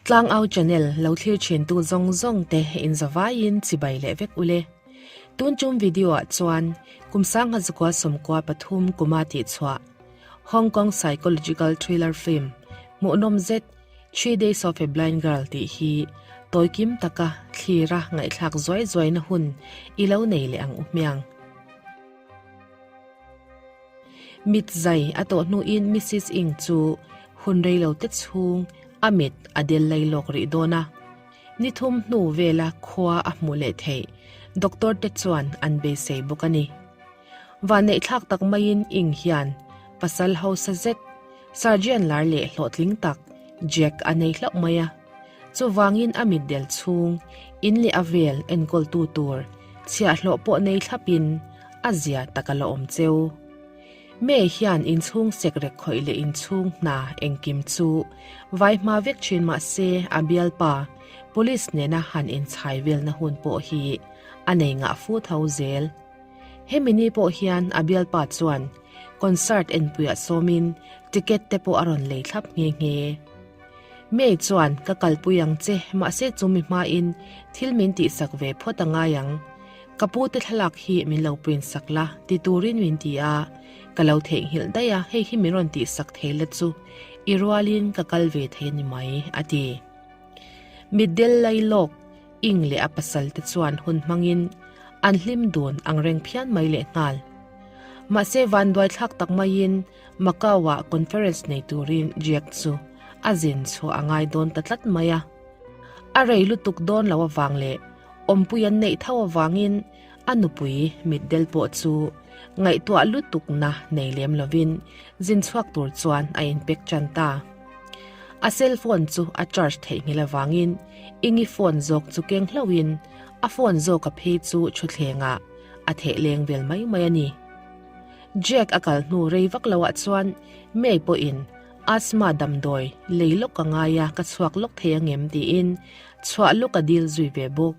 Tlangau channel lo thlir thintu zawng zawng te in zavaiin chibai leh vek ule. Tun tum video ah chuan kum sangha zakua sawmkua pathum kuma tih chhuah Hong Kong psychological thriller film hmuhnawm zet Three Days of a Blind Girl tih hi tawikim taka thlira ngaihthlak zuai zuaina hun i lo nei leh ang u hmiang. Mit zai a tawh hnuin Missis Ing chu hun reilo te chhung a mit a del lai lawk rih dawn a. Ni thum hnu vela khua a hmuh leh theih doctor te chuan an beisei bawk a ni. Vanneihthlak tak maiin Ing hian pasal hausa zet, surgeon lar leh hlawhtling tak Jack a nei hlauh mai a. Chuvangin a mitdel chhung in leh a vel enkawltu tur chhiahhlawh pawh nei thlapin a zia tak a la awm cheu. May hian inchhung sekrek khawih leh inchhung hna engkim chu vai hma vek thin mah se a bialpa police nena han inchhai velna hun pawh hi a nei ngah fu tho zel. Hemi ni pawh hian a bialpa chuan concert enpuiah sawmin ticket te pawh a rawn lei thlap nghe nghe. May chuan ka kalpui ang che mahse chumi hmain thil min tihsak ve phawt a ngai ang. Ka pu te thlalak hi min lo print sak la ti turin min ti a, ka lo theihnghilh daih a hei hi min rawn tihsak thei la chu i rualin ka kal ve thei a ni mai a ti. Mitdel Lailawk Ing leh a pasal te chuan hun hmangin an hlim dun ang reng phian mai lehnghal. Mahse vanduai thlak tak maiin Macau-ah conference nei turin Jack chu a zin chhuah a ngai dawn ta tlat mai a. A rei lutuk dawn lo avang leh awmpui an neih tho avangin a nupui mitdel pawh chu ngaihtuah lutukna nei lem lovin zin chhuak tur chuan a inpek tan ta. A cell phone chu a charge theihnghilh avangin Ingi phone zawk chu keng hlauhin a phone zawka phei chu thutthlengah a theh leng vel mai mai a ni. Jack a kal hnu rei vak loah chuan May pawhin asthma damdawi lei lawk ka ngai a ka chhuak lawk thei angem tiin chhuah lawk a dil zui ve bawk.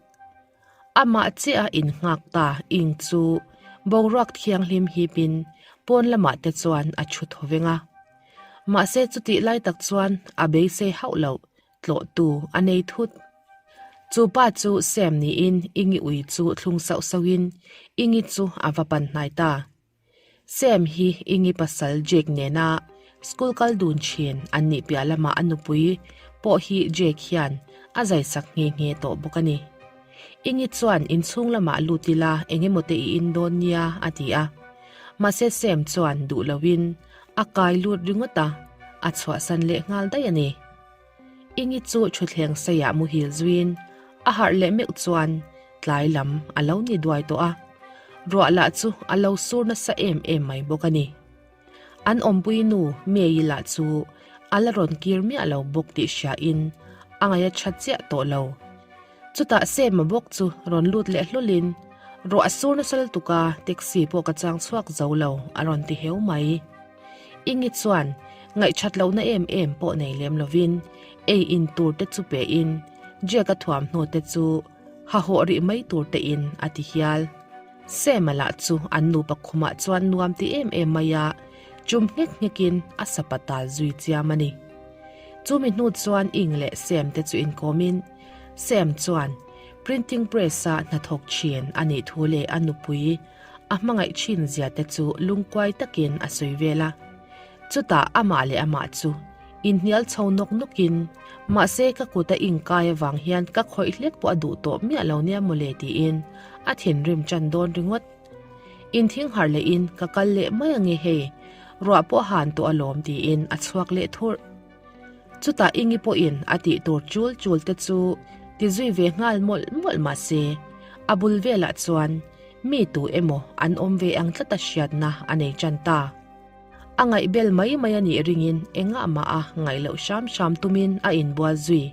Amah chiah a innghak ta ing chu boruak thianghlim hipin pawn lamah te chuan a thu thaw veng a. Mahse chutih lai tak chuan a beisei hauh loh tlawhtu a nei thut. Chu pa chu Sam niin Ingi ui chu thlung sauh sauhin Ingi chu a va pan hnai ta. Sam hi Ingi pasal Jake nena school kal dun thin an nih piah lamah a nupui pawh hi Jake hian a zaisak nghe nghe tawh bawk a ni. Ingi chuan inchhung lamah lut ila eng emaw te i in dawn nia a ti a. Mahse Sam chuan duh loin a kai lut ringawt a, a chhuahsan leh nghal daih a ni. Ingi chu thutthleng seiah muhil zuiin a harh leh meuh chuan tlai lam a lo ni duai tawh a, ruah lah chu a lo sur nasa em em mai bawk a ni. An awmpui nu May-i lah chu a la rawn kir miah lo bawk tih hriain a ngaih a tha chiah tawh lo. Chutah Sema bawk chu rawn lut leh hlawlin ruah a sur nasa lutuk a, taxi pawh ka chang chhuak zo lo a rawn ti heu mai. Ingi chuan ngaihthat lohna em em pawh nei lem lovin ei in tur te chu pe in Jack-a thuamhnaw te chu ha hawh rih mai tur te in a ti hial. Sema lah chu an nupa khumah chuan nuam ti em em mai a, chum nghek nghek in a sapa tal zui chiam a ni. Chumi hnu chuan Ing leh Sem te chu inkawm in Sem chuan printing press-a hnathawk thin a nih thu leh a nupui a hmangaih thin zia te chu lungkuai takin a sawi vel a. Chutah amah leh amah chu inhnial chho nawk nawkin, Mahse ka kut a inkai avang hian ka khawih hlek pawh a duh tawh miah lo nia mawle tiin a thinrim chan dawn ringawt. Inthing harh lehin ka kal leh mai ange hei, ruah pawh a han tawh alawm tiin a chhuak leh thurh. Chutah Ingi pawhin a tih tur chul chul te chu ti zui ve nghal mawlh mawlh mahse a bul velah chuan mi tu emaw an awm ve ang tlat a hriatna a nei tan ta. A ngaih bel mai mai a nih ringin engah mah a ngaih loh hram hram tumin a inbual zui.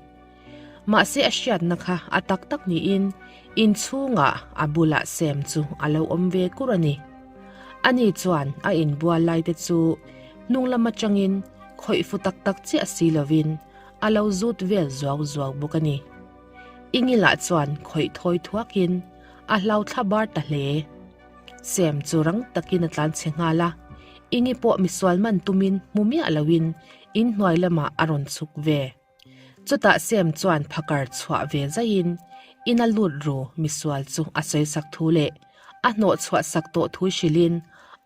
Mahse a hriatna kha a tak tak niin inchhungah a bulah Sam chu a lo awm ve kur a ni. Ani chuan a inbual lai te chu hnung lam atangin khawih fu tak tak chiah si lovin a lo zut vel zuau zuau bawk a ni. Ingilah chuan khawih thawi thuakin a hlau thla bar ta hle. Sam chu rang takin a tlan chhe nghal a, Ingi pawh misual man tumin hmu miah loin inhnuai lamah a rawn chhuk ve. Chutah Sam chuan phakar chhuah ve zaihin ina lut ru misual chu a sawisak thu leh a hnawhchhuah sak tawh thu hrilhin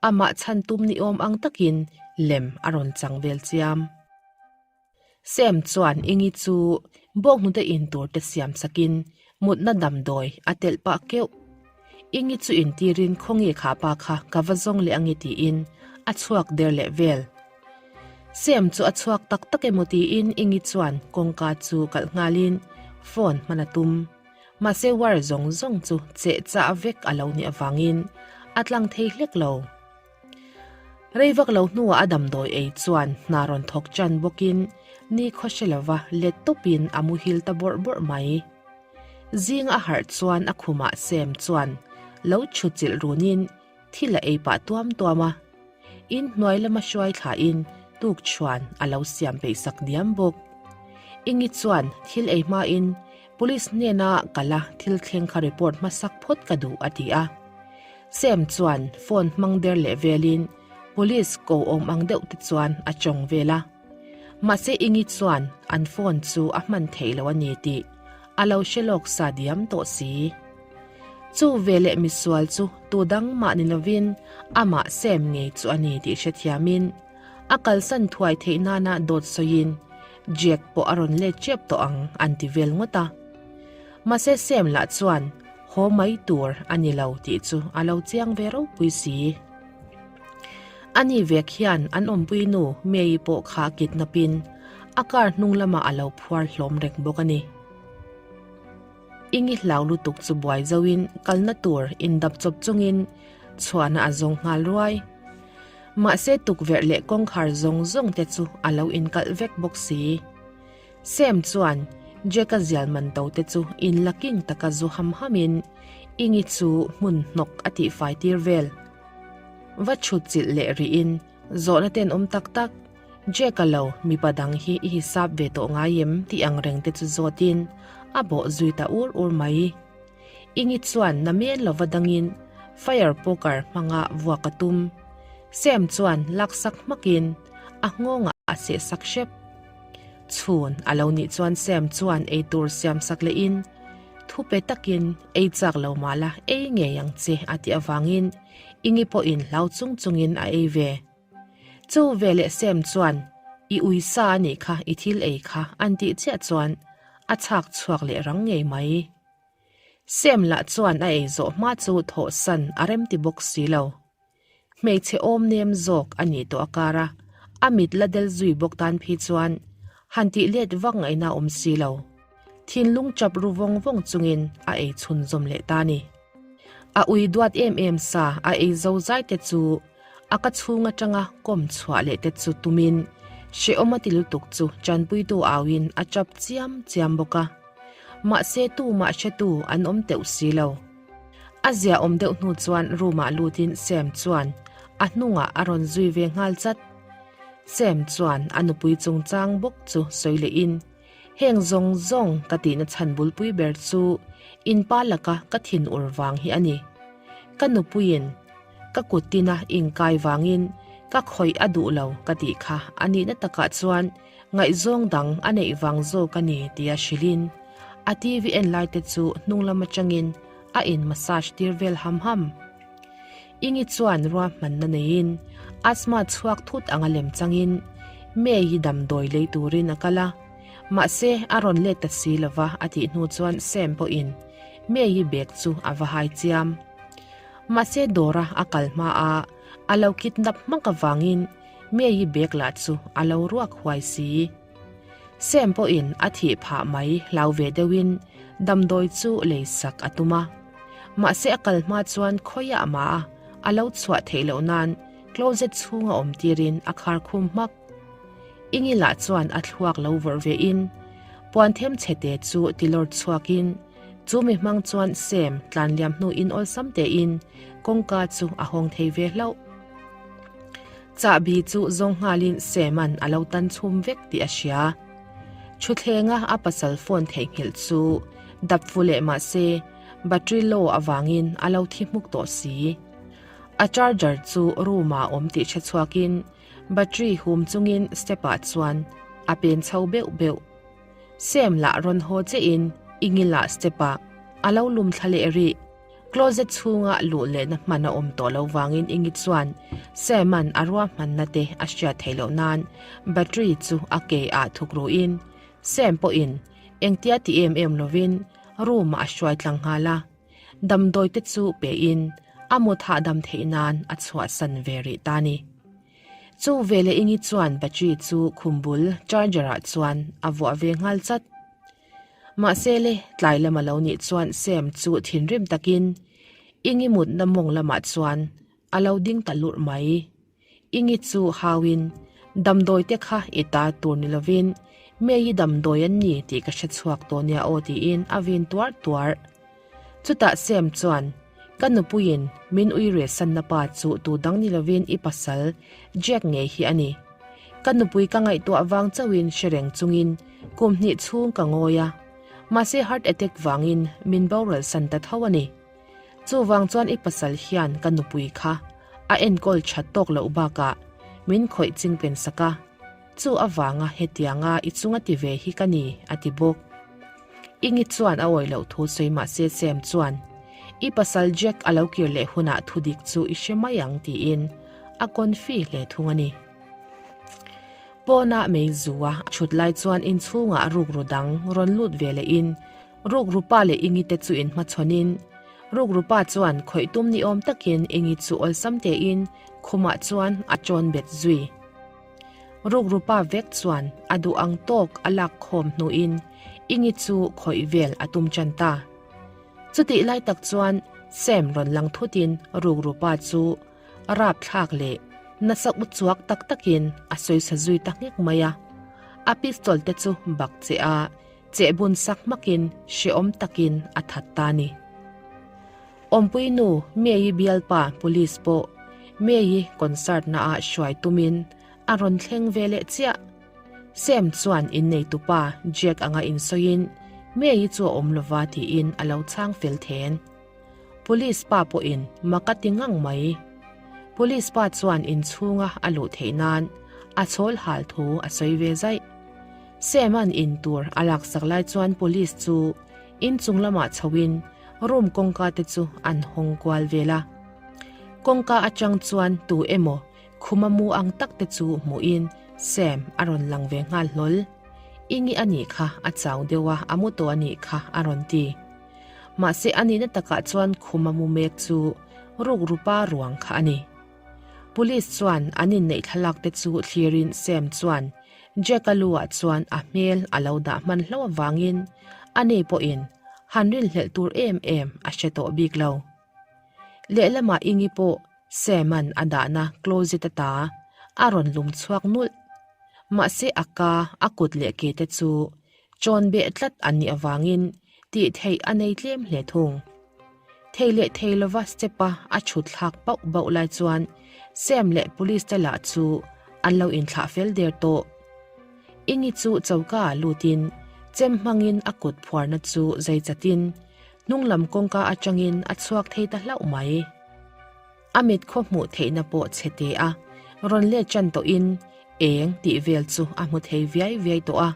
amah chhan tum ni awm ang takin lem a rawn chang vel chiam. Sam chuan Ingi chu bawkhnute in tur te siam sakin mutna damdawi a telh pah keuh. Ingi chu intirin khawnge kha pa kha ka va zawng leh ange tiin a chhuak der leh vel. Sam chu a chhuak tak tak emaw tiin Ingi chuan kawngka chu kalh nghalin phone hman a tum. Mahse wire zawng zawng chu cheh chah vek a lo nih avangin a tlang thei hlek lo. Rei vak lo hnuah a damdawi ei chuan hna rawn thawk chan bawkin ni khaw hre lova let tawpin a muhil ta bawrh bawrh mai. Zing a harh chuan a khumah Sam chuan lo chhut chilh runin thil a ei pah tuam tuam a. In hnuai lama hruai thlain tuk chhuan a lo siam peih sak diam bawk. Ingi chuan thil ei hmain Police hnena kala thil thleng kha report hmasak phawt ka duh a ti a. Sam chuan phone hmang der leh velin police ko awm ang deuh te chuan a tawng vel a. Mahse Ingi chuan an phone chu a hman theih lo a ni tih a lo hre lawk sa diam tawh si. Chu veleh misual chu tu dang mah ni lovin amah Sam ngei chu a ni tih hrethiamin a kalsan thuai theih nana dawt sawiin Jack pawh a rawn let tep tawh ang an ti vel ngawt a. Mahse Sam lah chuan Haw mai tur a ni lo tih chu a lo chiang ve ropui si. Ani vek hian an awmpui nu May-i pawh kha kidnap-in a car hnung lamah a lo phuar hlawm reng bawk a ni. Ingi hlau lutuk chu buai zoin kalna tur indap chawp chungin chhuahna a zawng nghal ruai. Mahse tukverh leh kawngkhar zawng zawng te chu a lo inkalh vek bawk si. Sam chuan Jack-a zial man to te chu in la king taka zu ham hamin Ingi chu hmun hnawk a tihfai tir vel. Va chhut chilh leh rihin zawhna ten awm tak tak, Jack-a lo mipa dang hi i hisap ve tawh ngai em tih ang reng te chu zawtin a bawh zui ta ur ur mai. Ingi chuan namen lova dangin fire poker hmanga vuak a tum. Sam chuan laksak hmakin a nghawngah a sehsak hrep. Chhun a lo nih chuan Sam chuan ei tur siam sak lehin, Thu pe takin ei chak lo mah la ei ngei ang che a tih avangin Ingi pawhin hlau chung chungin a ei ve. Chu veleh Sam chuan, I ui sa a nih kha, i thil ei kha an tih chiah chuan a chhak chhuak leh rang ngei mai. Sam lah chuan a ei zawh hma chu thawhsan a remti bawk si lo. Hmeichhe awm nem zawk a nih tawh a kar a, a mit la del zui bawk tan phei chuan han tih let vak ngaihna a awm si lo. Thinlung chap ru vawng vawng chungin a ei chhunzawm leh ta ni. A ui duat em em sa a ei zo zai te chu a ka chhung atanga kawm chhuah leh te chu tumin hrehawm a ti lutuk chu chanpuitu auin a chap chiam chiam bawk a. Mahse tumah hretu an awm teuh si lo. A zia awm deuh hnu chuan room ah lutin Sam chuan a hnungah a rawn zui ve nghal chat. Sam chuan a nupui chungchang bawk chu sawi lehin, Heng zawng zawng ka tihna chhan bulpui ber chu in pa laka ka thin ur vang hi a ni. Ka nupuiin ka kut tina inkai vangin ka khawih a duh lo ka tih kha a nihna takah chuan ngaihzawng dang a neih vang zawk a ni tia hrilhin A TV en lai te chu hnung lam atangin a in massage tir vel ham ham. Ingi chuan ruahmanna neiin asthma chhuak thut anga lem changin May hi damdawi lei turin a kal a, mahse a rawn let ta si lova a tih hnu chuan Sam pawhin May hi bag chu a va hai chiam. Mahse dawra a kal hma a a lo kidnap hmak avangin May hi bag lah chu a lo ruak huai si. Sam pawhin a thih phah mai hlau ve deuhin damdawi chu lei sak a tum a. Mahse a kal hma chuan khawiah mah a a lo chhuah theih loh nan closet chhunga awm tirin a khar khum hmak. Ingi lah chuan a thluak lo vawrh vein puan them chhete chu ti lawr chhuakin chu mi hmang chuan Sam tlan liam hnuin awlsam tein kawngka chu a hawng thei ve hlauh. Chahbi chu zawng nghalin Seman a lo tan chhum vek tih a hria. Thuthlenga a pasal phone theihnghilh chu dap fu leh mah se battery low avangin a lo thi hmuk tawh si. A charger chu room ah awm tih hre chhuakin battery hum chungin step ah chuan a pen chho beuh beuh. Sam lah rawn haw chiahin Ingi lah step ah a lo lum thla leh rih. Closet chhunga luh lehna hman a awm tawh lo vangin Ingi chuan Sam-a'n a ruahmanna te a hriat theih loh nan battery chu a ke ah thuk ruhin Sam pawhin engtia ti em em lovin room ah a hruai tlang nghal a. Damdawi te chu pein a mut hahdam theih nan a chhuahsan ve rih ta ni. Chu veleh Ingi chuan battery chu khum bul charger ah chuan a vuah ve nghal chat. Mahse le, tlai lama lo nih chuan Sam chu thinrim takin Ingi mutna mawng lamah chuan a lo ding ta lurh mai. Ingi chu hauin, Damdawi te kha i ta tur ni lovin May-i damdawi an ni tih ka hre chhuak tawh nia aw tiin a vin tuar tuar. Chutah Sam chuan, Ka nupuiin min ui rehsanna pa chu tu dang ni lovin i pasal Jack ngei hi a ni. Ka nupui ka ngaihtuah vang chauhin hre reng chungin kum hnih chhung ka ngawi a, mahse heart attack vangin min boral san ta tho a ni. Chuvang chuan i pasal hian ka nupui kha a enkawl that tawk loh bakah min khawih ching pen sak a, chu avanga hetianga i chunga ti ve hi ka ni, a ti bawk. Ingi chuan a awih loh thu sawi mahse Sam chuan, I pasal Jack a lo kir leh hunah thudik chu i hre mai ang tiin a confi hle thung a ni. Pawnah mei zua a thut lai chuan inchhungah rukru dang rawn lut ve lehin rukru pa leh Ingi te chu inhmachhawnin rukru pa chuan khawih tum ni awm takin Ingi chu awlsam tein khumah chuan a chawn bet zui. Rukru pa vek chuan a duh ang tawk a lak khawm hnuin Ingi chu khawih vel a tum tan ta. Chutih lai tak chuan Sam rawn lang thutin rukru pa chu rapthlak leh nasa u chuak tak takin a sawisa zui ta nghek mai a. A pistol te chu bak che a, cheh bun sak hmakin hrehawm takin a that ta ni. Awmpui nu May-i bialpa police pawh May-i concert naah hruai tumin a rawn thleng ve leh chiah. Sam chuan inneitupa Jack anga insawiin May-i chu a awm lova tiin a lo chhang fel then. Police pa pawhin mak a ti ngang mai. Police pa chuan inchhunga a luh theih nan a chhawl hal thu a sawi ve zaih. Sam-a'n in tur a laksak lai chuan police chu inchung lamah chhoin room kawngka te chu an hawng kual vel a. Kawngka atang chuan tu emaw khuma mu ang tak te chu hmuhin Sam a rawn lang ve nghal hlawl. Ingi a nih kha a chau deuh a, a mu tawh a nih kha a rawn ti. Mahse a nihna takah chuan khuma mu mek chu rukrupa ruang kha a ni. Police chuan an inneih thlalak te chu thlirin Sam chuan Jack-a lu-ah chuan a hmel a lo dah hman hlauh avangin ani pawhin han rinhlelh tur em em a hre tawh bik lo. Lehlamah Ingi pawh Sam-a'n a dahna closet ata a rawn lum chhuak nulh. Mahse a ka, a kut leh ke te chu chawn beh tlat an nih avangin tih theih a nei tlem hle thung. Thei leh thei lova step-a a chhut thlak bauh bauh lai chuan Sam leh police te lah chu an lo inthlah fel der tawh. Ingi chu choka ah lutin chem hmangin a kut phuarna chu zai chatin hnunglam kawngka atangin a chhuak thei ta hlauh mai. A mit khaw hmuh theihna pawh chhe te a, rawn let tan tawhin eng tih vel chu a hmu thei viai viai tawh a.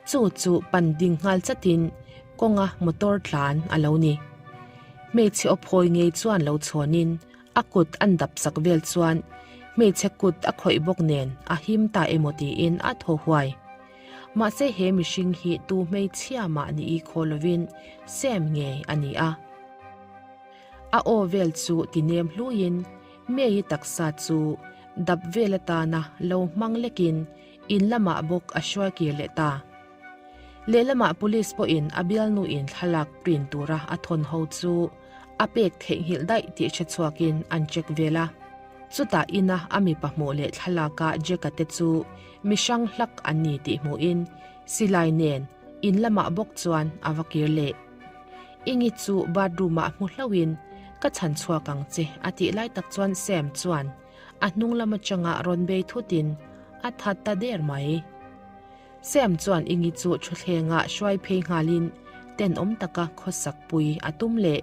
Chu chu pan ding nghal chatin kawnga motor tlan a lo ni. Hmeichhe aw phawi ngei chuan lo chhawnin a kut an dap sak vel chuan hmeichhe kut a khawih bawk nen a him ta emaw tiin a thaw huai. Mahse he mihring hi tu hmeichhia mah ni i khaw lovin Sam ngei a ni a. A aw vel chu ti nem hluiin May-i taksa chu dap vel atana lo hmang lekin in lamah bawk a hruai kir leh ta. Lehlamah police pawhin a bialnuin thlalak print tura a thawn ho chu a pek theihnghilh daih tih hre chhuakin an check vel a. Chutah ina a mipa hmuh leh thlalaka Jack-a te chu mi hrang hlak an ni tih hmuhin silai nen in lamah bawk chuan a va kir leh. Ingi chu bathroom ah hmu hlauhin ka chhan chhuak ang che a tih lai tak chuan Sam chuan a hnung lam atanga rawn bei thutin a that ta der mai. Sam chuan Ingi chu thutthlengah hruai phei nghalin tenawm taka khawsak pui a tum leh.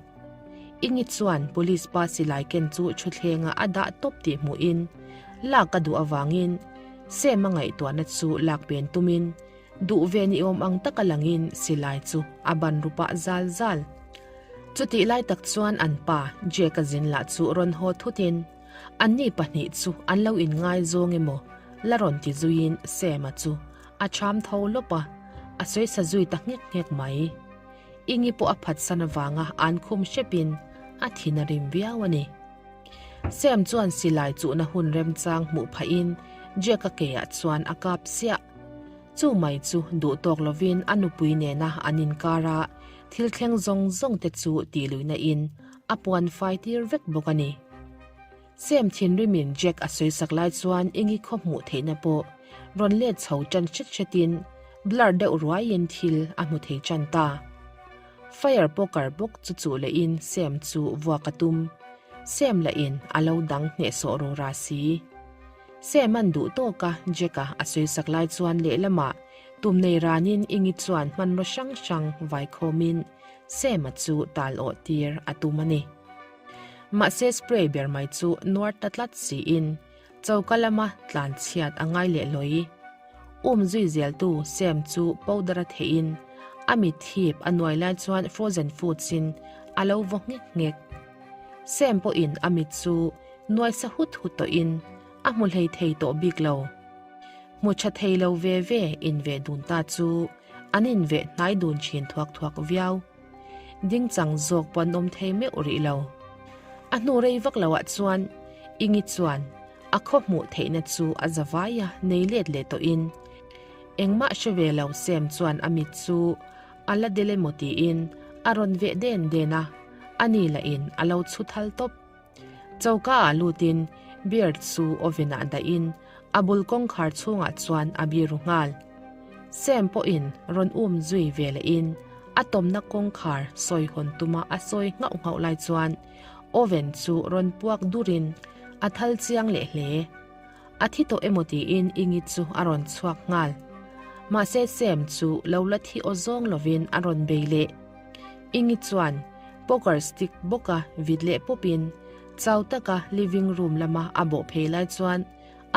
Ingi chuan police pa silai ken chu thutthlengah a dah tawp tih hmuhin lak a duh avangin Sam a ngaihtuahna chu lak pen tumin. Duh ve ni awm ang taka langin silai chu a ban ru pah zal zal. Chutih lai tak chuan an pa Jake-a zin lah chu rawn haw thutin anni pahnih chu an lo inngaizawng emaw la rawn ti zuiin Sam-a chu a cham tho lawp a, a sawisa zui ta nghek nghek mai. Ingi pawh a phatsan avanga an khum hrepin a thin a rim viau a ni. Sam chuan silai chuhna hun remchang hmuh phahin Jack-a keah chuan a kap siah. Chu mai chu duh tawk lovin a nupui nena an inkar a, thil thleng zawng zawng te chu tih luihna in a puan fai tir vek bawk a ni. Sam thinrimin Jack a sawisak lai chuan Ingi khaw hmuh theihna pawh rawn let chho tan hret hretin blur deuh ruaiin thil a hmu thei tan ta. Fire poker bawk chu chuh lehin Sam chu vuak a tum. Sam lahin a lo dang hnehsawh rora si. Sam an duh tawk a, Jack-a a sawisak lai chuan lehlamah tum nei ranin Ingi chuan hmanraw hrang hrang vaikhawmin Sam-a chu tal awh tir a tum a ni. Mahse spray ber mai chu nuar ta tlat siin choka lama tlan chhiat a ngai leh lawi. Um zui zeltu Sam chu powder a theihin a mit thip a nuai lai chuan frozen foods in a lo vaw nghek nghek. Sam pawhin a mit chu nuai sa hut hut tawhin a hmu hlei thei tawh bik lo. Hmu tha thei lo ve ve inveh dun ta chu an inveh hnai dun thin thuak thuak viau. Ding chang zawk pawh an awm thei meuh rih lo. A hnu rei vak loah chuan Ingi chuan a khaw hmuh theihna chu a za vai a nei let leh tawhin engmah hre ve lo Sam chuan a mit chu a la del emaw tiin a rawn veh den den a, ani lahin a lo chhu thal tawp. Choka ah lutin beer chu oven ah dahin a bul kawngkhar chhungah chuan a biru nghal. Sam pawhin rawn um zui ve lehin a tawmna kawngkhar sawi hawn tuma a sawi nghauh nghauh lai chuan oven chu rawn puak durin a thal chiang leh hle. A thi tawh emaw tiin Ingi chu a rawn chhuak nghal. Mahse Sam chu lo la thi aw zawng lovin a rawn bei leh. Ingi chuan poker stick bawka vit leh pawpin chau taka living room lama a bawh phei lai chuan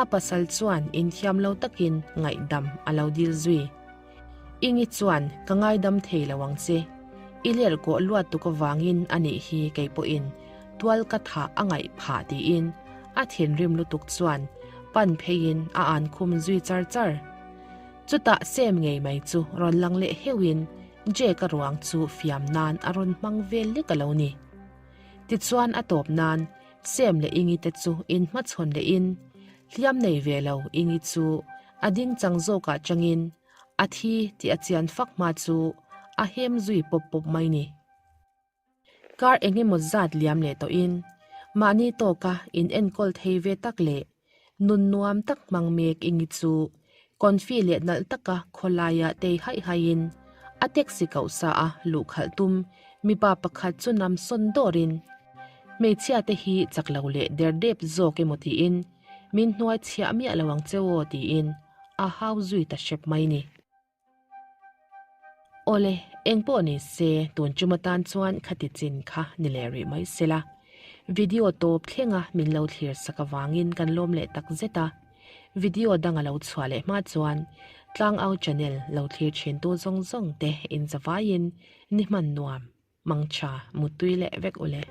a pasal chuan inthiam lo takin ngaihdam a lo dil zui. Ingi chuan ka ngaidam thei lo ang che. I ler kawh luat tuk avangin a nih hi kei pawhin tual ka thah a ngaih phah tiin a thinrim lutuk chuan pan pheiin a an khum zui char char. Chutah Sam ngei mai chu rawn lang leh heuhin Jake-a ruang chu fiam nan a rawn hmang vel lek a lo ni. Tichuan a tawp nan Sam leh Ingi te chu inhmachhawn lehin hliam nei ve lo Ingi chu a ding chang zawkah changin a thi tih a chian fak hma chu a hem zui pawp pawp mai ni. Kar eng emaw zat liam leh tawhin mahni tawka in enkawl thei ve tak leh nun nuam tak hmang mek Ingi chu confi leh nalh taka khawlaia tei haih haihin a taxi koh sa a luhkhalh tum mipa pakhat chu nam sawn dawrin hmeichhia te hi chak lo leh der dep zawk emaw tiin min hnuai chhiah miah lo ang che aw tiin a hau zui ta hrep mai ni. Awle, eng pawh ni se, tun chum atan chuan khati chin kha ni leh rih mai sela. Video tawp thlenga min lo thlir sak avangin kan lawm leh tak zet a. Video dang a lo chhuah leh hma chuan Tlangau channel lo thlir thintu zawng zawng te inzavaiin ni hman nuam, mangtha, muttui leh vek ule.